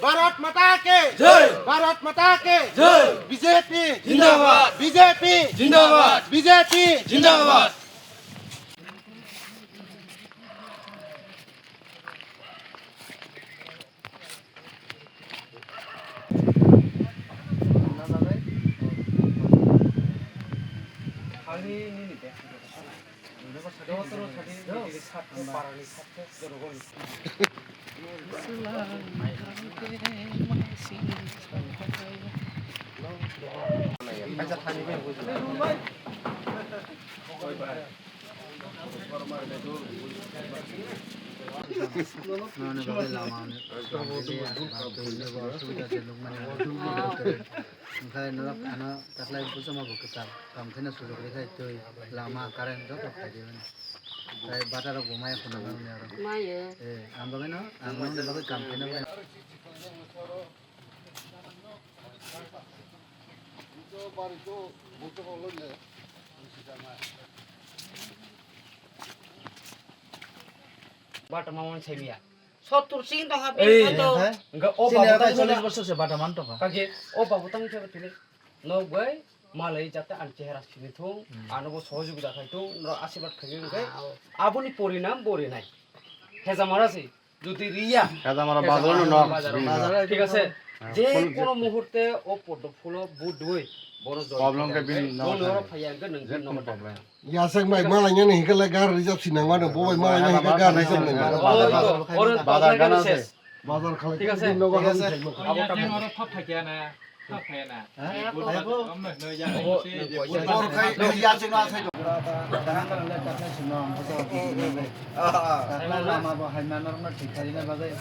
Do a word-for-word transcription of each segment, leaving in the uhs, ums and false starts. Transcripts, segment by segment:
Bharat Mata ke jai! Bharat Mata ke jai! B J P jindabad! B J P jindabad! B J P jindabad! Noni bagwi lama ni problem ya, ba twi ni bo osubida se nukmani. Wngkhe norok ano taklai bwsama bo kwtal, tamo khe no sujuk rikha twi, lama, current joto khaidi mani. Tai bata rok bo maya khuna nang ni aro. Mayo. Eh, ang bagwi no, ang nang ni bagwi kam khaina bai. Bata mamon semiya. Sottur sing tongha. Ei, bini to. Hwnkhe o sini babu abai tang chollish sene. Bosor se bata man tongkha. Kage o babu tang se tini. Nok bai malai jate ang chehra sini thung. Hmm. Ano bo sohojogita khai thung. Norok asirwad khai wngkhe. Ah, o. Aboni porinam bo rinai. Hejamara se. Jodi riya. Hejamara bazar no nok. Bazar. Thik ase? Ah, je full kono muhurte o poddo phulo but dui. Bono jol. Problem khe bini nok. Bono oro phaiya hwnkhe nwng je bini kono nok. Problem. Yasek bai malai nani hingkhe le gar reserve sinang mano, bo bai malai nani hingkhe gar reserve nang mano. Bazar gana se. Bazar khalai thik ase, bini nogo thik ase. Hamwi thangma. Abo tam oro thap thakya na, thap thakya na. Ha? Abo no ya. Bor khai yasek no asai. Lama bo hai manor ma thik khai na bagwi.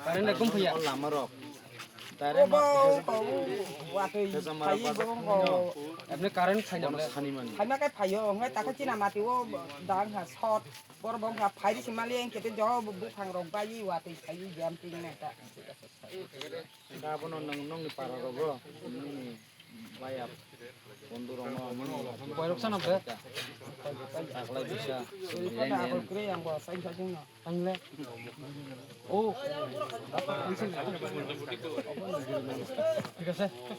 Current ekdom faiya. Lamarok. Direct watwi phaiwi bo wngkha. Apni current phaina bole? Phaima khe phaio, hwnkhe takhe chini mati o dang ha short. Borok bo wngkha phairi se mali, hwnkhe tei jora buphang rok bai watwi phaiwi jam ting nai ta. Abono nwng nokni para rogo, nokni maya bondhu rokno, boirok sana bre. Taklai bisa. Suri kota akol kwrwi ang bo, sain sain no. Ang le. Oh. Thik ase.